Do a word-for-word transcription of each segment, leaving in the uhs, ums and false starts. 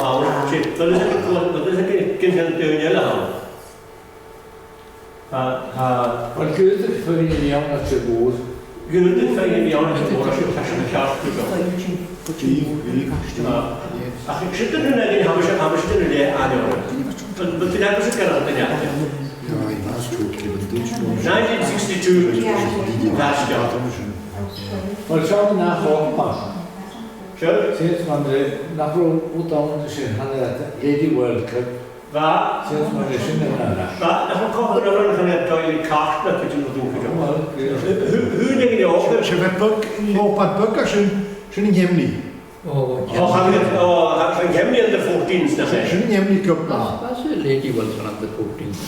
ann. Sin, bheil fhios agad, bheil fhios agad cò na daoine eile a th' ann? Tha, tha. Well, gu dè fhèin a bh' ann a tha mòr. Gu dè fhèin a bh' ann a tha mòr, tha sin ceart gu leòr. Ach sin an rud a tha mise, tha mise a' dèanamh an-dràsta. Bheil, bheil thu ag iarraidh gun dèan sinn an-dràsta? Nineteen sixty-two. Well, seo nach robh. Sure. Seans mar nach robh rud ann an sin, chan e Lady World Cup. Bha. Seans mar sin an ath. Bha, nach robh còmhla ri bhith a' dol a chàirdeas na cuideigin a bh' ann cuideachd. Well, yeah. Who, who did you know? 'S e bheag, no, bheag, bheag a sin, sin an Geimnich. Oh, oh, cha bhi, oh, cha bhi Geimnich under fourteens, nach e? Sin an Geimnich Cup, bha. Bha, bha, 's e Lady Wilson under fourteens.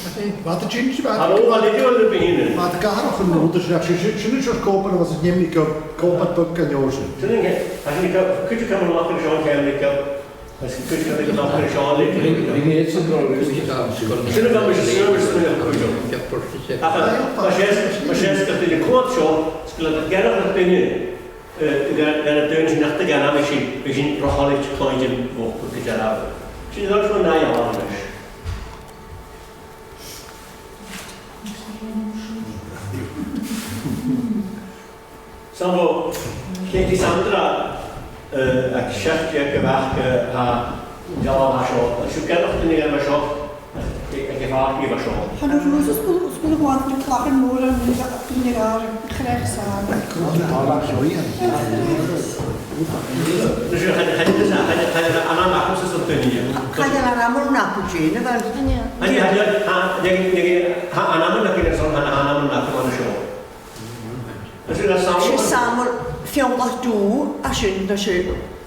Bha, the change, bha. Hello, bha Lady Wilson bhith ann. Bha, the gàrradh an rud, sin, sin, sin an seòrsa cupa a bh' anns an Geimnich Cup, cupa beag an uair sin. Sin an Gei-, a sin, cuideachd chan eil mi a' smaoineachadh gun robh Geimnich Cup. Is cuideachd gun robh an seòrsa leithid. Bhí, bhí mé ag iarraidh sin. Sin a bha mise, sin a bha mise a' smaoineachadh. Ach, mar sin, mar sin, gus an cuala seo, is gu bheil gearradh na duine, eh, gu, gu na daoine sin nach do ghairm sinn, bidh sinn ro thoilichte cluinntinn bho, bho gu dearbh. Sin an rud a tha mi a' dèanamh a-nis. Sàmhach, Katie Sandra, eh, aig seachd deug a bharrachd, eh, tha dealbh mar seo. An seo gearradh duine mar seo, aig, aig a' phàirc mar seo. Chan eil fhios, is gu, is gu bheil a' ghlacadh mòran, duine, duine gar, a' chreach sàmhach. Nise, chan, chan, chan, chan, chan, an ainm aca-san, duine. Chan eil an ainm aca-san, a bheil? Chan eil, chan eil, tha, tha, tha, tha an ainm aca-san, tha an ainm aca-san an seo. Is e Samuel. 'S e Samuel Fionn Dubh a tha sin, 's e.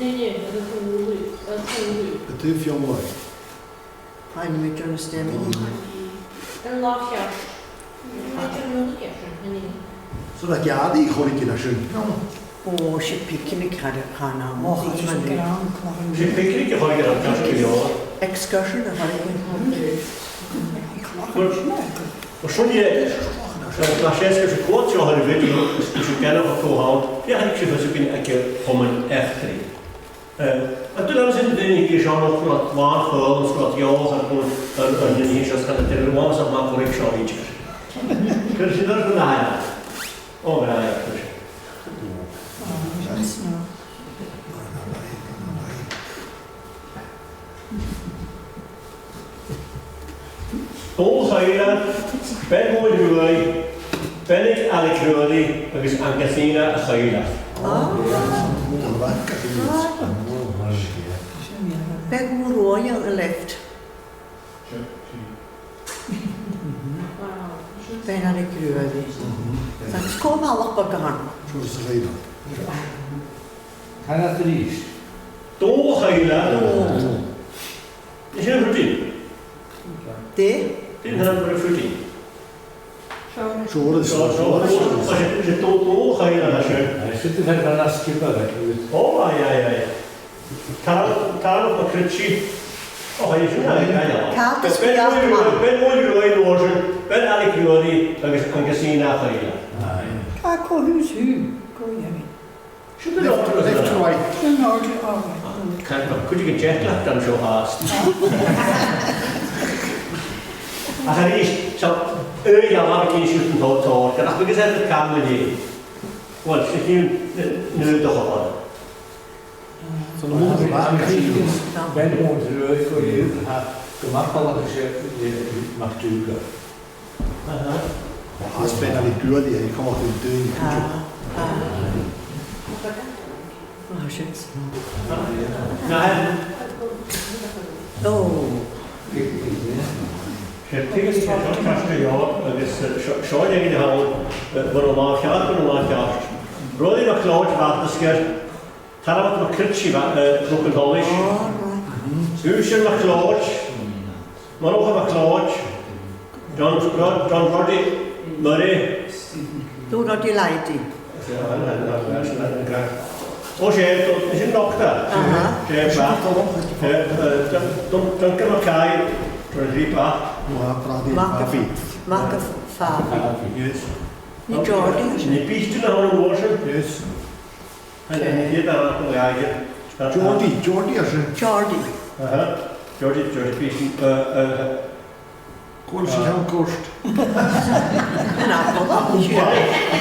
nì, nì, a' cùlaibh, a' cùlaibh. A' taobh Fionlainn. Tha mi a' dèanamh stèidheachadh. An làmh cheart. An làmh cheart, an nì. So, tha geàrr a' chòrr aig an sin. Ò, 's e picnic a chaidh, chaidh ann. Ò, chaidh, 's e picnic a chaidh ann, ceart gu leòr. Excursion a chaidh ann. Well, well, sin e, eh, tha sibh a' smaoineachadh gu bheil sibh a' faighinn, is gu bheil sibh a' gabhail a' chùl ann, bidh sibh a' faighinn aig a' Chomann Eachdraidh. Eh, a' dol an sin, bidh mi ag iarraidh seo, nach robh làn fhuil, agus nach robh eòlas air, air, air na nithean seo, 's cha do dh'fheumas ach math a chur aig seo idir. Cuir sin air na h-aire. Ò, bha e, cuir sin. Dòmhnall Chaoilein, Bean Mòr Ruaidh, Bean Ailig Ruairidh agus Angasina a Chaoilein. Ah. Bean Mòr Ruaidh on the left. Bean Ailig Ruairidh. Thanks. Cò am balach beag a th' ann? Dòmhnall Chaoilein. Dòmhnall Chaoilein. Dòmhnall. Is e rudan. Dè? Dè an t-ainm a th' air a' phudding? Seòras. Seòras, seòras. Seòras. Is e, is e dòmhnall, dòmhnall Chaoilein a tha sin. Aye, sin a bha an sgioba aige. Ò, aye, aye, aye. Tàrr, Tàrr MacRitchie. Ò, aye, sin, aye, aye, aye. Càit a bheil Bean Mòr Ruaidh, Bean Mòr Ruaidh an uair sin, Bean Ailig Ruairidh agus Angasina a Chaoilein. Aye. Cà, cò, who's who? Cò, yeah. Should be left, left to right. In order, all right. Can't, could you get jet lag done so fast? Ach a-rithist, so, eh, yeah, I'm getting shooting thought, thought, and I think it's at the camera here. Well, so you, no, the whole. So, the more the back, Bean Mòr Ruaidh, gu math coltach ris, eh, MacDougall. Aha. Tha Bean Ailig Ruairidh, a' còmhradh ri daoine. Ah, ah. Ah, sin. Na, eh? Ò. Agus, eh, seo, seo, seo, agus, eh, seo, seo, eh, bhon an làmh cheart, bhon an làmh cheart. Ruairidh MacLeòid Bhartaisgeir. Tàrr MacRitchie, eh, Cnoc an Tollais. Ò, right. Uisdean MacLeòid. Murchadh MacLeòid. John, John, John Roddy Murray. Dòmhnall Roddy Leighty. Ò, 's e, 's e an doctor. Aha. 'S e, ba. Eh, eh, Dun-, Dun-, Duncan Mackay. John Roddy, ba. Mac-, Mac-, Mac-, Mac-, Yes. Nì Geordie, is e? Nì Beathag a th' ann an uair sin. Yes. An, an, an, an, an, an, Geordie, Geordie, is e? Geordie. Aha. Geordie, Geordie Pearson, eh, eh, cò ris a tha e a' còrdadh? An apple. Umpa.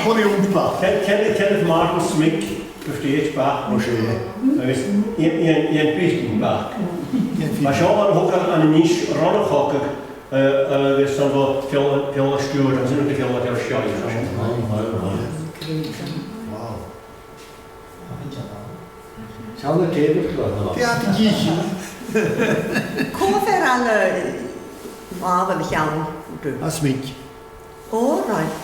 Cò ris umpa? Ken-, Ken-, Kenneth Martin Smith, fifty-eight, ba. Ò, 's e. Agus Iain, Iain, Iain Pearson, ba. Iain Pearson. Mar seo, an togail an Inbhir Nis, eh, agus an bhfuil Fiona, Fiona Stewart, an sin a bheil Fiona Stewart. Wow. Seall air an tèid thu, no? Dè tha thu a' dèanamh? Cò am fear a bh' ann, eh, a bh' ann an ceann? A Smith. Ò, right.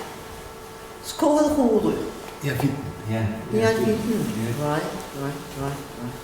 'S cò a chùlaibh? Iain Fitton. Iain. Iain Fitton. Right, right, right, right.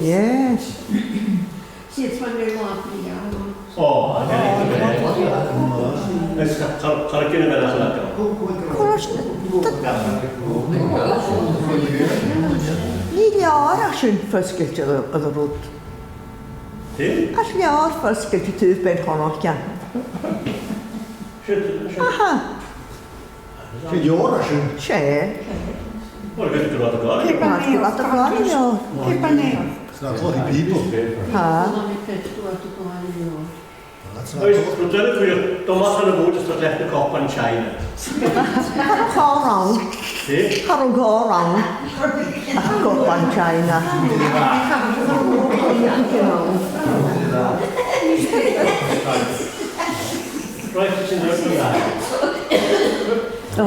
Yes. Yes. Oh, I can. Is cha, cha, cha robh cuimhne agam air a' chlann. Cò ris, nì leabhar a tha sin fosgailte air, air an rud. Dè? Tha leabhar fosgailte taobh Beinn Chonnacht ann. Siud, siud. Aha. Sin leabhar a tha sin. 'S e. Well, good to have a go. Keep an eye out. Keep an eye out. It's not a lot of people. Ha. Oes, rud eile a chuir Thomas an bhùrn is rud leis na cupan china. Cha robh càil ann. Eh? Cha robh càil ann. Ach cupan china. Right, it's in there for that. Oh.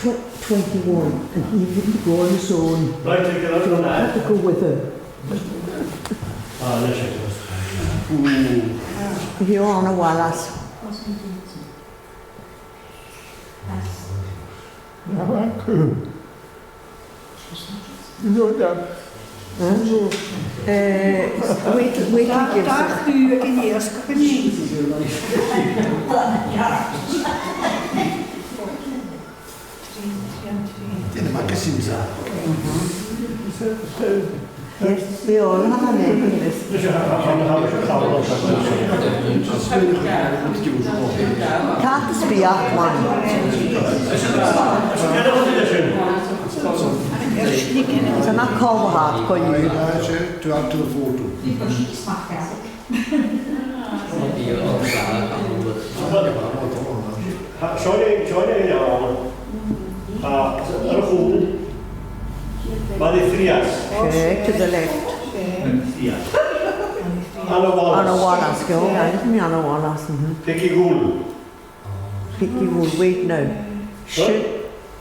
tw- twenty-one, and he didn't go on his own. Right, take it out. So on I had to that. Go with him. Ah, leis. Ooh. He on a Wallace. Now I could. You know that. Huh? Eh, wait, wait, wait. Dà, dà chù aig an iasg, ach an Dè na magazines a? Yes, they all have a name in this. Càit a bheil am beathach, man? Tha e na call hard, go you. Aye, aye, sure, to add to the photo. Sorry, sorry, uh, ar a' chùl. Màiri Phrias. Eh, to the left. Phrias. Anna Wallace. Anna Wallace, go, aye, mi Anna Wallace, mhm. Peggy Gould. Peggy Gould, wait now. Front,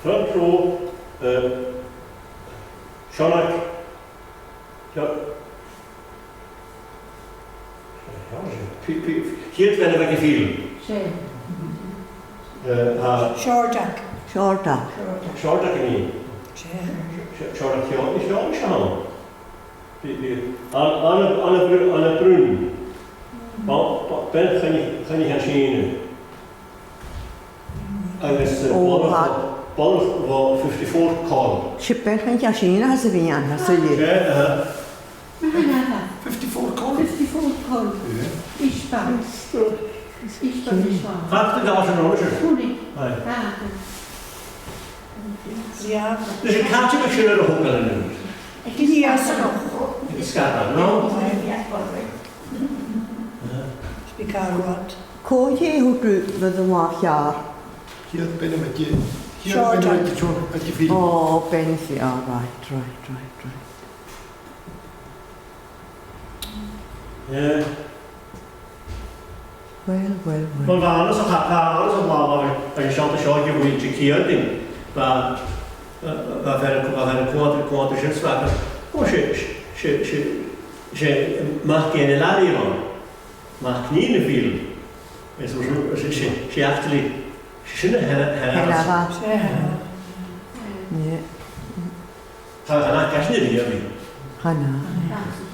front row, uh, Seonag. Seo. P-, p-, Ciad Bhean a bha aig a' fhidheall. Sin. Eh, a Seòrdag. Seòrdag. Seòrdag an e? Sin. Se-, Seòrdag Sheòrais, Sheòrais a th' ann. Bidh, bidh, Anna, Anna, Anna Br-, Anna Brun. Ba, ba, bean Choinnich, Choinnich an Sìne. Agus, eh, Ò, balach, balach bho fifty-four Col. 'S e bean Choinnich an Sìne a th' anns a' bhean, a th' ann. 'S e, aha. Fifty-four Col? Fifty-four Col. Yeah. Ishbal. Ishbal, Ishbal. Fad na gabh sin an uair sin. Cúnig. Aye. Ah. Yeah. Leis an càit a bheil sin air a thogail an-diugh? Aig an iasgach. Aig an sgàth, no? Aye. Aye. Bidh gàire ort. Cò tha thu gu bhith an latha cheàrr? Ciad Bhean a bha aig a', Ciad Bhean a bha aig a' fhidheall. Ò, Bean a' Fhidheall, right, right, right, right. Eh. Well, well, well. Well, bha Anna sa, bha, bha Anna sa bhalaich, bha i sealltainn seo aig a' bhuidheann Chiad Bhean. Bha, eh, bha fear, bha fear a' coimhead, coimhead sin 's bha, o, 's e, 's e, 's e, 's e mac Iain a' Làraidh a bh' ann. Mac Nìll a' Fhidheall. Is, is, is, is, is actually, sin a th' ann, th' ann. Th' ann. Yeah. Cha, chan fhaca sinn e riamh. Chan fhaca.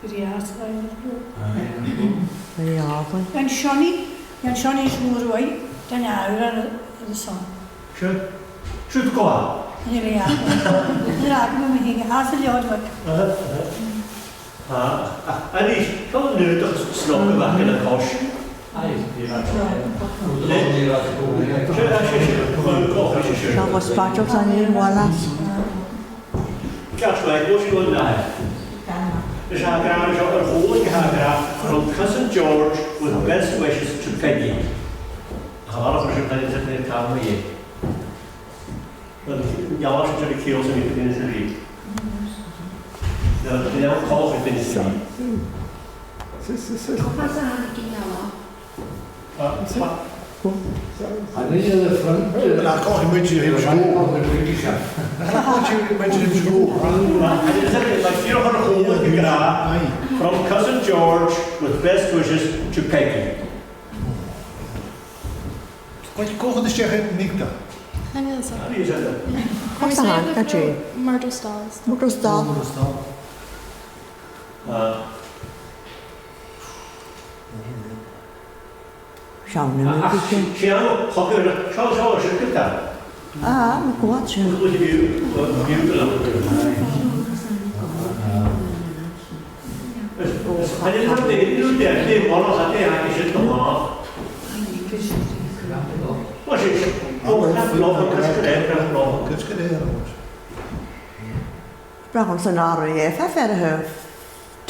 Bha e às a' bhaile. Bha e às a' bhaile. An Seonaidh, an Seonaidh is mòr uaidh, dhan àbhar a, a, a son. Sure. Siud co-dhiù. Nì mi a. Nì mi a, nì mi a, às a' leabhar. Aha, aha. Ah, ah, a-nis, seo an aodach as snog a bh' aca na cois. Seo, seo, seo, seo, seo, seo. Seo, seo, seo. Seo, seo, seo. Ceart, right, bhuel, sin an ath. Is tha e ag ràdh, seo ar chùl, tha e ag ràdh, "From Cousin George with best wishes to Peggy." Cha mhòr nach eil sinn a' smaoineachadh air càil mu dheidhinn. Well, gheall sinn air a' chiall sin, bidh sinn a' smaoineachadh. Now, bidh sinn a' call for things to be. Sis, sis, sis. Cò às a thàinig an gealach? Uh, pa- An e the front, uh, Well, I can't imagine him the to go. Right on the British. I can't imagine him to go. Uh, and it's like, like, you know, on a whole, you can, uh, Aye. "From Cousin George with best wishes to Peggy." Right, go ahead, Mister Nick. Hang on a sec. How do you say that? Are we saying the Murdo Stalls? Murdo Stalls. Uh, Seall na mùigean. Seall, seall, seall, seall, seall. Ah, na cùisean. Bràthair san R A F, a fear a tha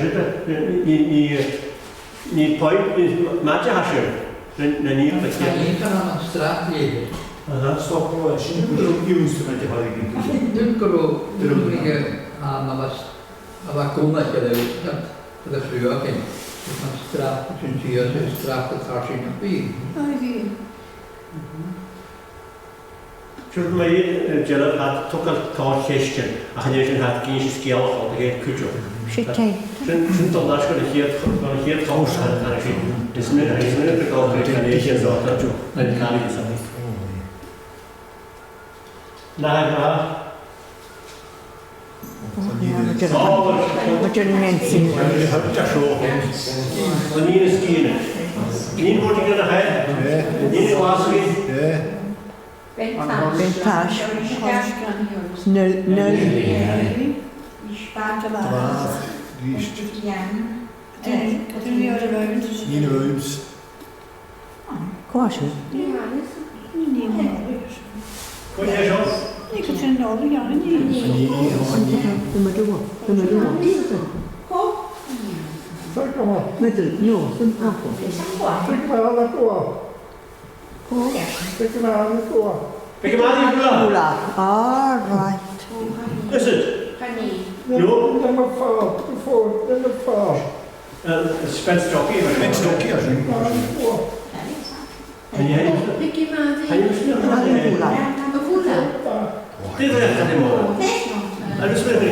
sin, nì, nì, nì, nì poind, nì math a tha sin, na, na nì, na Tha nì. An srath leathair. Aha. Stop, oh, sin gu robh iùs na de hàrigin. Nuair gu robh, nuair gu robh, a, ma bha s-, a bha coma aige le, le, le chruach, an srath, sin tìr, an srath a tha sin a bhí. Aye, bhí. Seo mar a, eh, dealbh, tha togail tòrr cheistean, ach an uair sin tha iad ag innse sgeulachdan a tha cuideachd. Sin tè. Sin, sin dol leis gun a' chiad ch-, gun a' chiad chomhartas a tha sin. Is mi, is mi a' dol a chreidsinn gun a' chiad sort a tha an càil is a. Na, na. Oh, yeah, Roger, Roger Nancy. An nì is cìne. Nì bhòt ag an achair. Nì na Glasgow. Ben Tash. Nil, nil. Dà, rìs. Nina Williams. Cò às? Cò às? Nì, cò às? Nì, nì. Cò às? Cò às? Middle, no, Beagan an-dràsta. Beagan an-dràsta. Beagan an-dràsta. Ah, right. Is it? Honey. No. Number four. Before, number four. Uh, Spence Jockey. Spence Jockey, I think. Number four. Beagan an-dràsta. Beagan an-dràsta. Beagan an-dràsta. Dè bh' ann an-diugh? Agus bh' ann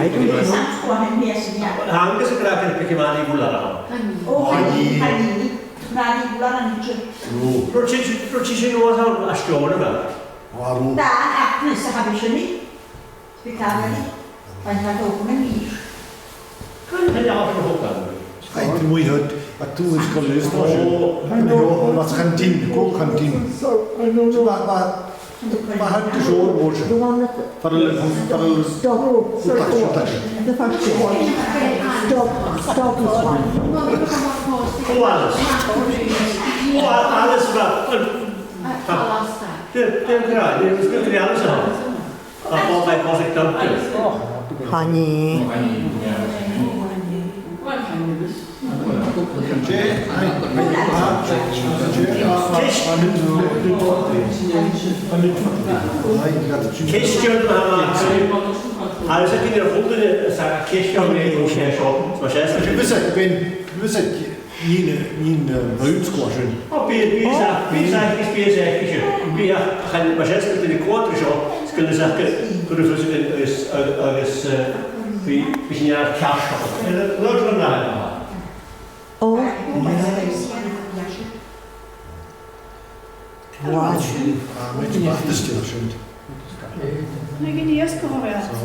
an-diugh. Agus a' chraiceann beagan an-dràsta. Honey. Oh, honey, honey. Màiri Bhùlaran. Rud, rud, rud sin a bh' ann an Steòrnabhagh. Dà actress a tha sin. Bha i a' dol gu mìos. Chan eil fhios agam. Aye, tha mi a' tuigsinn gu bheil e. Oh, I know. Bha e a' canteen, a' canteen. So, I know, no. Bha, bha, bha e a' dol seo, bha e. The one that Far a bheil, far a bheil. Stop. Stop. The first one. Stop. Stop this one. Oh, Alice. Oh, Alice, bha. Dè, dè, dè, dè, Alice, bha. Bha, bha, bha, bha, bha, Honey. Ceistean a tha, agus a' chiad rud, is e ceistean a th' ann, is e seo, is e seo. Bhiodh e, bhiodh e, nì, nì, eh, rud squash sin. O, bidh, bidh, bidh, bidh, bidh, bidh, bidh, bidh, chan, mar sin, 's gu bheil an quadrant seo, 's gu bheil, 's gu bheil, agus, agus, eh, bidh, bidh sin air ceart. Eh, rud, rud, na. O, yeah. Wow. Ah, mi, mi, mi, mi, mi. Nì, nì, is go bhfuil. So.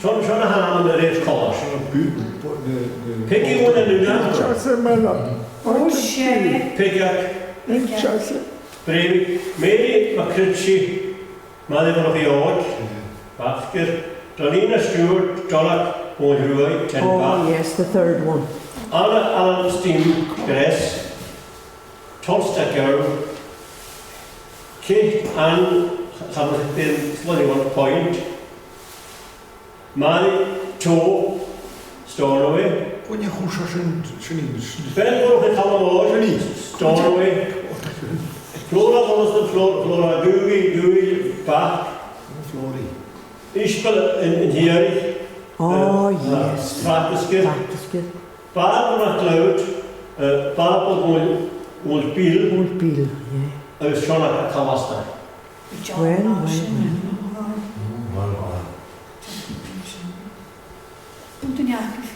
Seo, seo na h-ainmean a rèir choltais. Seo na bu-, bu-, na, na. Peggy Owen an Uilleam. Charles Miller. O, 's e. Peggy. Peggy. Charles. Brèagha. Mary McCritchie. Màiri Mhurchaidh Òig, Baclair, Dolina Stewart, Dolag Mòr Ruaidh, Ten Bath. Oh, yes, the third one. Anna Allen Steam, Gress, Tolsta Girl, Kate Ann, cha mhòr, bidh Slonny One Point, Màiri Teo, Stornoway. Cuine a chuir seo sin, sin í. Ben Murchaidh Chaluim Òir, sin í. Stornoway. Flòraidh Aonghais, Flò-, Flòraidh Dhùghaill, Dhùghaill, Bac. Flòraidh. Iseabail an, an Tiaraidh. Oh, eh, yes. Tràchdas Gil. Tràchdas Gil. Bàrr MacLeòid, eh, Bàrr Bhòil, Bhòil Bill. Bhòil Bill, yeah. Agus Seonag a' Chalasdair. Well, well, well.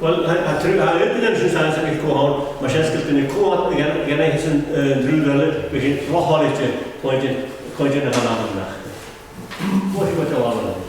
Well, tha, tha trì, tha aon duine an sin a tha a' smaoineachadh gu bheil, ma 's e sgil duine còmhla, a' gin-, a' gin-, a' gin-, sin, eh, an triùir eile, bidh sinn ro thoilichte, coimhead, coimhead na h-anam nach. Bhuel, sin mar a tha e.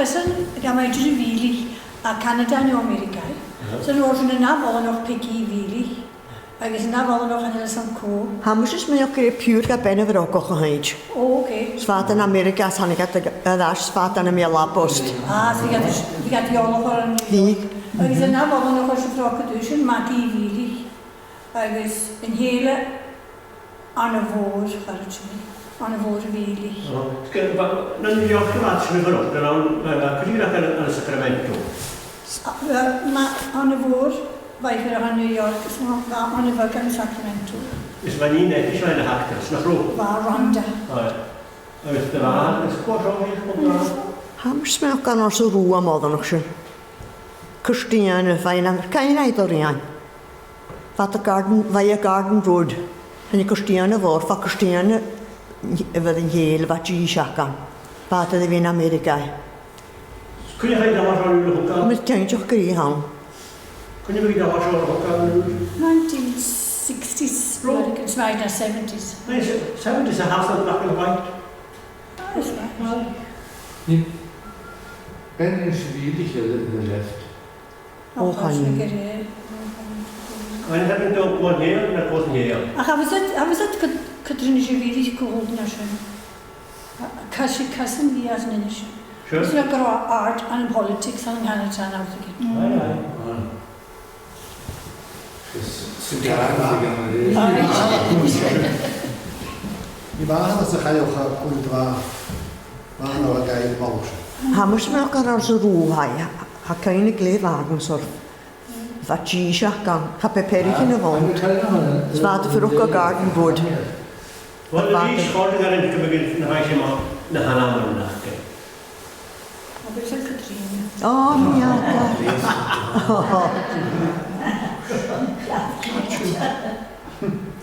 cousin, gam biodh e a' dol a Mhìlidh, à Canada no Ameireagaidh. So an uair sin an ath-bhoireannach, Peigi Mhìlidh, agus an ath-bhoireannach, chan eil fhios agam cò. Tha mise a' smaoineachadh gur e piuthar dha bean a' bhròg a chaidh. Ò, ok. 'S bha iad ann an Ameireagaidh, 's thàinig iad a-, air ais, 's bha iad ann am Mèibhleabust. Ah, 's bha iad, bha iad eòlach air an Mhìlidh. Agus an ath-bhoireannach a bha sa bhròg an uair sin, Maggie Mhìlidh. Agus an tè eile, Anna Mhòr, charaid mi, Anna Mhòr a' Mhìlidh. Ò, 's gu, bha, ann an New York a bha iad sin a' fuireach, an ann, bha, bha cuideigin aca ann, ann an Sacramento. S-, a, bha, ma, Anna Mhòr, bha i a' fuireach ann an New York, is ma, bha Anna Bheag ann an Sacramento. Is bha nighean aice, 's e na h-actras, nach robh? Bha, Rhonda. Aye. Agus dè bha, is cò seo, is cò bha? Tha mise a' smaoineachadh gur ann às an Rubha am boireannach sin. Cairistìona, bha i na, càit an robh i a-riamh? Bha iad à Garden, bha i à Garden Road. Chan e Cairistìona Mhòr, bha Cairistìona a bha an tè eile, bha dithis aca. Bha iad air a bhith ann an Ameireagaidh. Cuin a chaidh an t-amhairc seo a thogail? Tha mi cinnteach gur i a th' ann. Cuin a bha an t-amhairc seo a thogail? Nineteen sixties, Ro- well, it's right now seventies. Nineteen seventies, a house in black and white. Ah, is that? Well, yeah. Bean Inbhir Nis a bh' ann an left. Ò, chan eil. An e Hepburn Dog One Year, no Cousin Year? Ach, a bheil fhios agad, a bheil fhios agad cò, cò tron a bha i, cò dh'fhàg i sin? Ca-, cà-, cousin a bh' ann an sin. Sure. Is na gur e àrd ann am politics ann an Canada an àrd aige. Aye, aye. Is sa Gàidhlig ann an Aye. Ni bha e sa chaidh a chur cùl dwa. Bha e ann an Gàidhlig mòr. Tha mise a' smaoineachadh gur ann às an Rubha, tha, tha cuimhne glè mhath agam air. Bha dithis aca ann, cha b' e peathraichean a bh' ann. Is bha iad a' fuireach à Garden Road. Well, bha iad a' dol a dh'fhaicinn gum biodh na h-aiteaman, na h-ainmean aca. Agus a Catrìona. Ò, mi fhèin.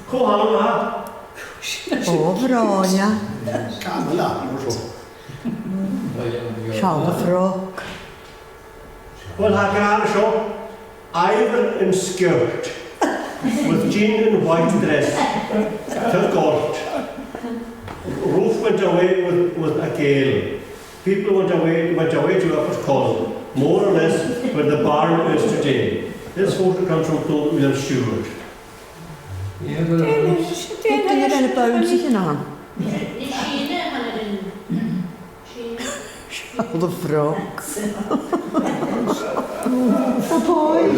Cò th' ann, a? Ò, Bhròineag. Càit a bheil e? Seall do bhròg. Well, tha e ag ràdh seo, Ivor in skirt, with Jean in white dress, took out. Ruth went away with, with a gale. People went away, went away to Upper Col, more or less where the barn is today. This photo comes from Clonmel Stewart. Dè an aon bhonn-sa a th' ann? Nì Sìne, chan eil an Sìne. Seall do bhròg. A bhòid.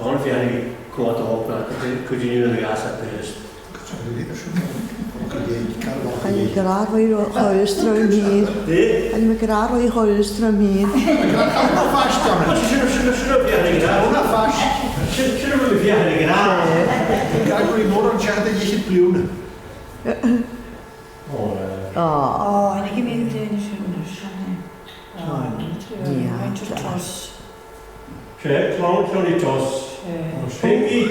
bhon a' bhean a bhith còmhla riutha, cuideigin a dh'fhàs a' bhìos. Chan eil mi ag ràdh ro-, cho-aostral mi fhìn. Dè? Chan eil mi ag ràdh ro-, cho-aostral mi fhìn. Sin, sin, sin, sin a bhiodh ag ràdh. Sin a bhiodh ag ràdh. Gabhaidh mòran seachad air fhichead bliadhna. Ò, eh. Ò. Ò, an e gum bi sin, sin, sin, eh, ò, Clann. Nì, Clann Tos. 'S e, Clann Chonnaich Tos. 'S e. Peigi,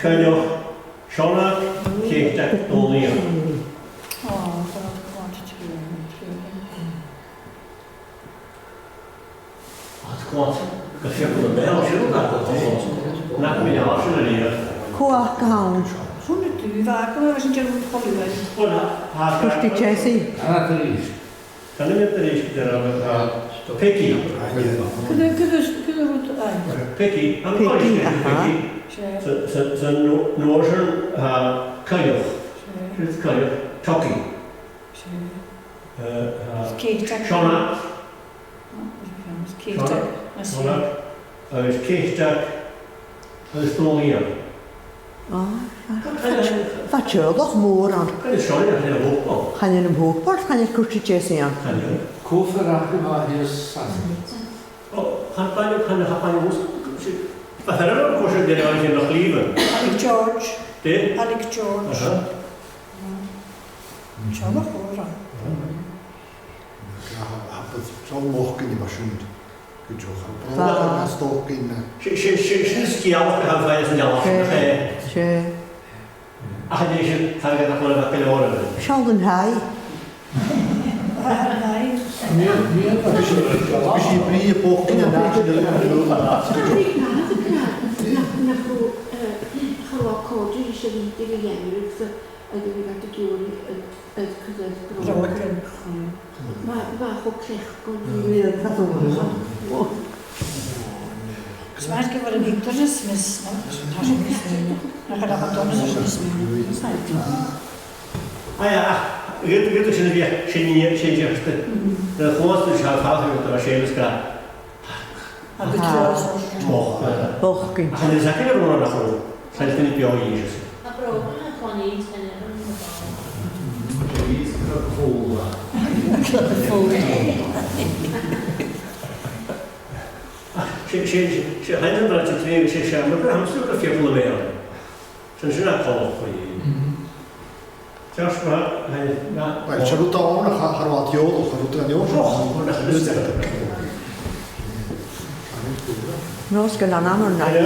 Coinneach, Seonag, Ceiteag, Dòmhnall Iain. Ò, Clann Chonnaich Tos. Ach, Clann, gu fiaclan a bheil sin, nach eil, nach eil mi an sin a-riamh. Cò aca a th' ann? Chunna tu, bha, cò a bha sin dèanamh cho luath? Well, tha, tha, Kirsty Chessie. Ah, tha. Chan eil mi a-rithist ag ràdh, uh, Peigi. Cò, cò, cò, cò, aye. Peigi, an Peigi, aha. Peigi. 'S e. Sa, sa, sa, no, no, sin, uh, Coinneach. 'S e. Sin Coinneach, Togi. 'S e. Uh, uh, Ceiteag. Seonag. Oh, Ceiteag. Seonag. Seonag. Agus Ceiteag. Agus Dòmhnall Iain. Ah, bha, bha, bha teaghlach mòr ann. Chan eil Seonaidh, chan eil Hopal. Chan eil Hopal, chan eil Kirsty Chessie ann. Chan eil. Cò fear aca a bha shìos san? Ò, chan eil, chan eil, chan eil fhios. Bha fear eile, cò sin, dè an t-ainm a bh' air. Alec George. Dè? Alec George. Aha. Teaghlach mòr ann. Aha. Tha, tha, tha, tha, tha, Gu dearbh. Bha. Bha. Bha stoc ina. 'S e, 's e, 's e, 's e sgeulachd a tha a' fàs an dealach. 'S e, 's e. Ach an e sin, tha e gu math, gu leòr. Seall an taigh. An taigh. Bha sinn, bha sinn a' bruidhinn am bochdainn an àite. Nach, nach robh, eh, cha robh còmhradh ris a' bhìdeadh a dhèanamh, so, agus bha iad ag iarraidh, eh, Is cos is brógan. Brógan. Bha, bha e cho cleachdte. Bha, bha e cho cleachdte. 'S mar gum biodh an pictiúr is mis, no? Tha sin mis, no? Nach eil e cho dona is mis, no? Aye, ach, ged, ged sin a bhiodh, sin a, sin a bhiodh. Na chomhastail a tha fàgail, tha Séamas ag ràdh. Agus bochdainn. Bochdainn. Ach an e sin a bh' ann, nach robh? Sin a bh' ann, bha e. Tha brógan a' chlann-nighean sin. Is cúla. Cúla. Ach 's e, 's e, 's e, 's e, tha e an-dràsta tro, 's e, 's e, mar a tha mi a' smaoineachadh, fiaclan a bh' ann. Sin, sin a' call chuí. Mhm. Teagamh, eh, na. Uill, 's e rud a th' ann, cha, cha robh iad eòlach, cha robh rud gan eòlach. Och, nach eil. Nòs gun an amar na. Aye, an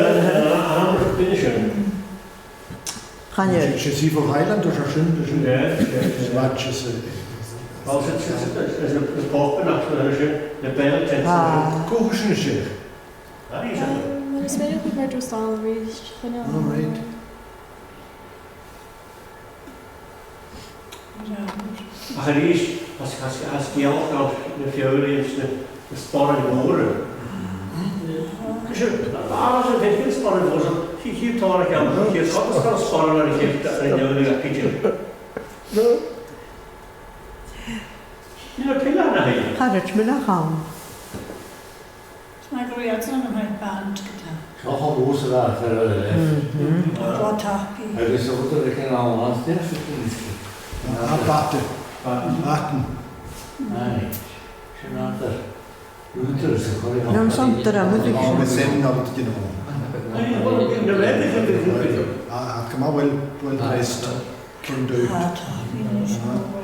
amar, bidh sin. Chan eil. 'S e, 's e Seaforth Highlanders a tha sin, sin. Yeah, yeah, yeah. Is match is, eh, Well, 's e, 's e, 's e, 's e, 's e bochdainn a tha sin, na Belgians. Ah. Cò sin a tha sin? That is it. Um, well, it's very good, but it was all arranged for now. All right. Ach a-rithist, as, as, as gealach na feòraidhean, na, na sporan mòra. Sure, a, a, sin, bha sporan mòra, chi, chi tòrr a cheann, chi, cad as dòcha sporan a cheann, a cheann, a cheann. Nì na pillean a-rithist. Cha robh mi nach ann. Is mar gu robh iadsan a' faighinn band gu-tà. Seo cho luath 's a bha e air a leth. Mhm. Ro thapaidh. Agus a bhruidhinn aig an àm, an deas a bhruidhinn. Ah, baton. Baton. Baton. Aye. Sin an t-àm. Bhruidhinn sa choileach. No, 's ann dram a bh' ann. Agus sin an t-àm a bh' ann. Aye, well, na bhruidhinn. Ah, ah, come on, well, well dressed. Turned out. Tha, tha, bhí sé sin.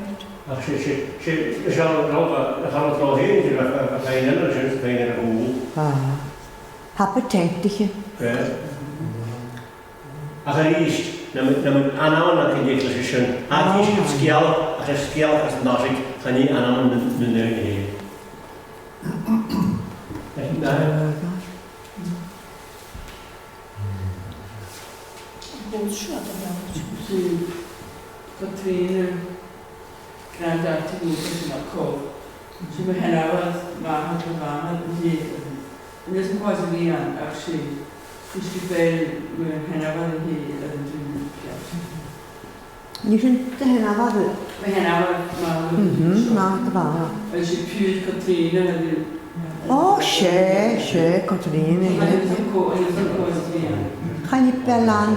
Ach 's e, 's e, 's e, 's e an rud a, a tha an rud a tha fhèin, a, a, a tha fhèin, a, sin, a tha fhèin air a' chùl. Ah. Tha paiteantaiche. Eh. Ach a-rithist, nam, nam, an aon rud a tha iad a' dèanamh leis sin. Tha iad a' sgeul, ach 's e sgeul às an dòigh, chan e an aon rud, rud, rud, rud. Bhos seo a bheil. Sí, Catrìona, grandad Timothy sin a cò. Sí mo sheanmhair, mo mhàthair, mo mhàthair, mo mhàthair. An e sin cò às a bha i, ach sí, is gu bheil mo sheanmhair a tha an-diugh. An e sin do sheanmhair? Mo sheanmhair, mo mhàthair. Mhm, mo mhàthair. Agus 's e piuthar Chatrìona a bh' ann. Ò, 's e, 's e, Catrìona, yeah. Agus an cò, agus an cò às a bha i. Chan eil beul ann.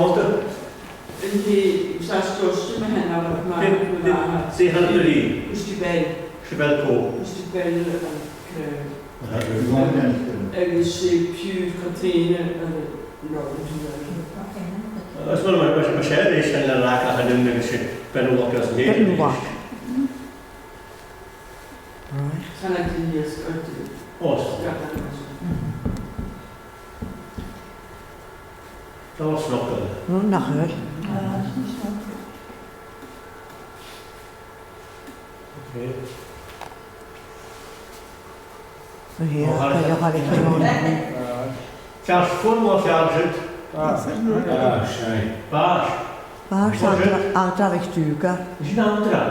còmhla? An e, 's e George, ma-thà, mar, mar, Dè, dè, dè tha thu ri? Christabel. Christabel cò? Christabel, eh, Crowe. Aha. Agus, eh, Pure Container, eh, no, Is mar, mar, mar, mar sin, is sin an ràc a th' ann agus sin, bean uac as an Bean uac. Right. Chan eil daoine as gairid. Ò, sgoinneil. Dà snog eile. No, nach eil. Okay. Ò, tha, tha, tha, tha. Fear fuar no fear siud? Bàs. Bàs. Bàs, Andra, Andra MhicDhùghaill. Is e Andra?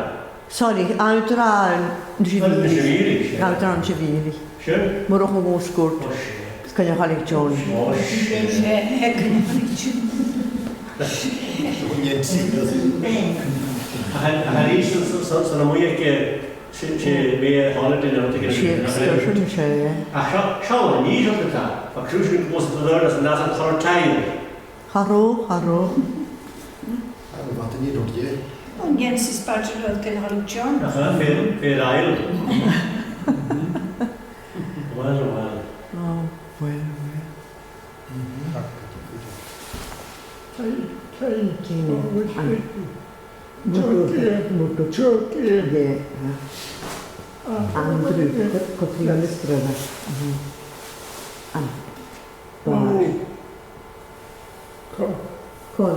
Sorry, Andra an Sibhìlich. An Sibhìlich, yeah. Andra an Sibhìlich. Sure. Murchadh Mòr Sgùrd. Ò, sure. Is Coinneach Ailig John. Ò, sure. Ach, ach, ach, is, is, is, is, is, 'S e, 's e, 's e, 's e, ach seo, seo an nì seo a tha, bha cruise ship bus a' dol às an, às an Chorrataidh. Cha robh, cha robh. Cha robh, bha daoine a' dol, yeah. An Genesis Badger Road, Coinneach Ailig John. Ach, eh, Fair, Fair Isle. Well, well. Oh, well, well. Càit, càit, Càit, oh, which way? Muireadhach, Muireadhach. Muireadhach. Yeah, yeah. Andrew, co-, co-, co-, co-, co-, mhm. An. Bàs. Co-, Col.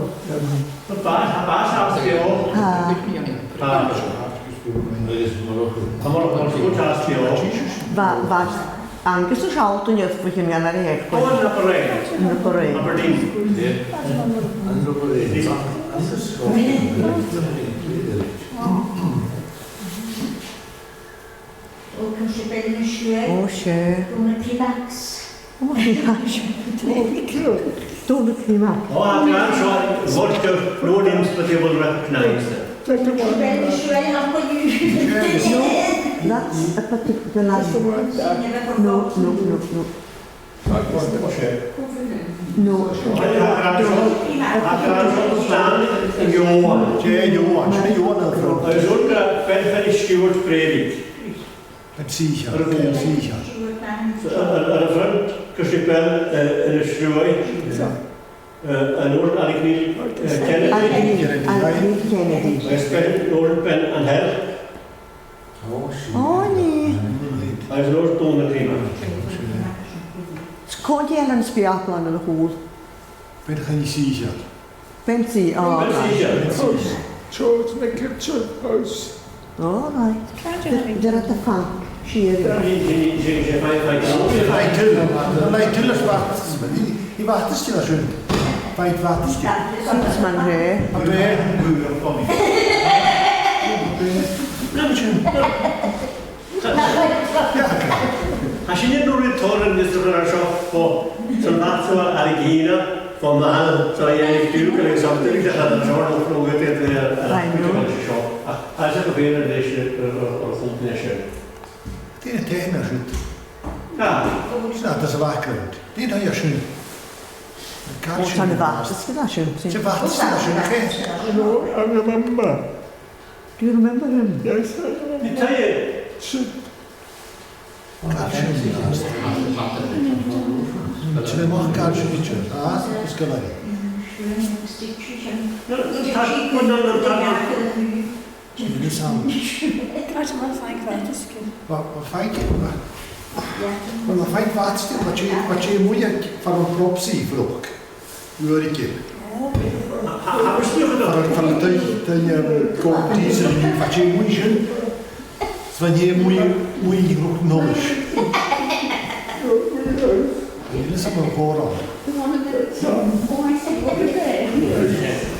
Bàs, bàs às beo. Tha. Tha. Tha Murchadh Mòr Sgùrd às beo. Bha, bha Angus a' sealltainn dhuibh bho chionn gheamhraidh. Ò, ann an Aberaeron. Ann an Aberaeron. Aberdeen. Yeah. Ann an Aberaeron. Angus. Ò, chan eil sibh beò na shuain. Ò, sure. Dùn na Climax. Ò, Climax. Dùn na Climax. Ò, tha, tha, seo, what you, no names but they will recognize them. Chan eil sibh beò na shuain, how could you? No, that's a particular line. No, no, no, no. No. Agus Iòan. Dè Iòan? Sin Iòan a' Fhraing. Agus Iòan, bean Philip Stiùbhart Breabhaig. Bean Sìthein, bean Sìthein. Air, air, air a' fhraing gus am bean, eh, an Sruigh. Eh, an uair Ailig Nèill, eh, Kennedy. Ailig Nèill, Ailig Nèill Kennedy. Agus bean, an uair bean an Heil. Ò, sin. Ò, nì. Agus an uair Dùn na Climax. 'S cò an tè eile a bha a' spìopadh ann an a' chùl? Bean Choinnich Sìthein. Bean Sìthein, ò. Bean Sìthein. House. George McKittrick House. All right. Dè, dè tha iad a' faighinn? Sìor. Dè, dè, dè, dè, faighinn, faighinn. Faighinn tuill. Faighinn tuill is bàs. Nì, nì bàs tuill a sin. Faighinn bàs tuill. Sin is mar a tha. A bheil? Nì, sin. Tha sinn an-dràsta a' toirt an-dràsta seo bho, san bhàta seo air a' ghìne, bho mhàl, so yeah, you do go something, you just have a short of no good at the, uh, I know. Seo. Ach, tha sinn a' faighinn leis, uh, uh, uh, something leis. Dè an tè a tha sin? Ah. It's not as a background. Dè an tè a tha sin? Ò, 's ann a' bhàta a tha sin. 'S e bhàta a tha sin, okay? I know, I remember. Do you remember him? Yes, I remember. Dè an tè a tha sin? Càit a bheil sin? Tha mi a' mothachadh càit a bheil sin. Ah, is gu leòr. No, no, no, no, no, no. Dè an t-ainm? Càit a bheil Frank Bhataskin? Bha, bha Frank, bha, well, bha Frank Bhataskin, bha e, bha e a-muigh aig, far am Propsy, Froc. Uair aige. Far, far an taigh, taigh, um, Gordon Deason, bha e a-muigh sin. 'S bha e a-muigh, a-muigh Rubha Nollaig. Bha e a-muigh an còmhradh.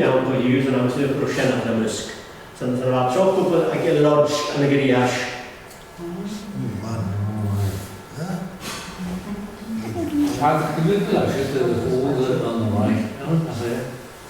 mhìle ann gu leth-uair san àm sin, ach sin a' mhosg. San, san robh trì cupall aig a' lodge ann an Griais. Ach gu bheil sin a' fòs an-dràsta, an e?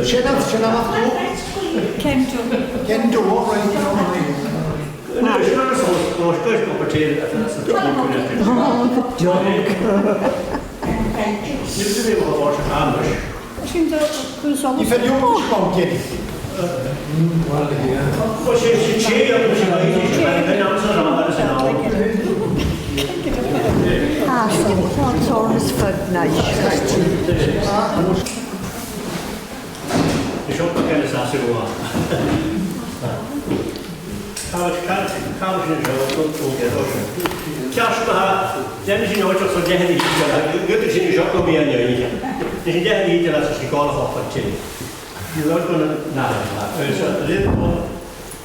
Sin e, sin e. Kendo. Kendo, right, no, right. Oh, the dog. Sin do, do seo. If you don't want to get it. Ah, so what's on his foot now? Seo, ceart, ceart, ceart. Ceart, ceart, ceart. Ceart, ma-thà, dèanamaid seo, so dèanamaid seo, gu, gu, seo, gu mi an-diugh. Dèanamaid seo, so sinn a' gabhail a' chopa tì. You're not gonna, na, na, na, na, na,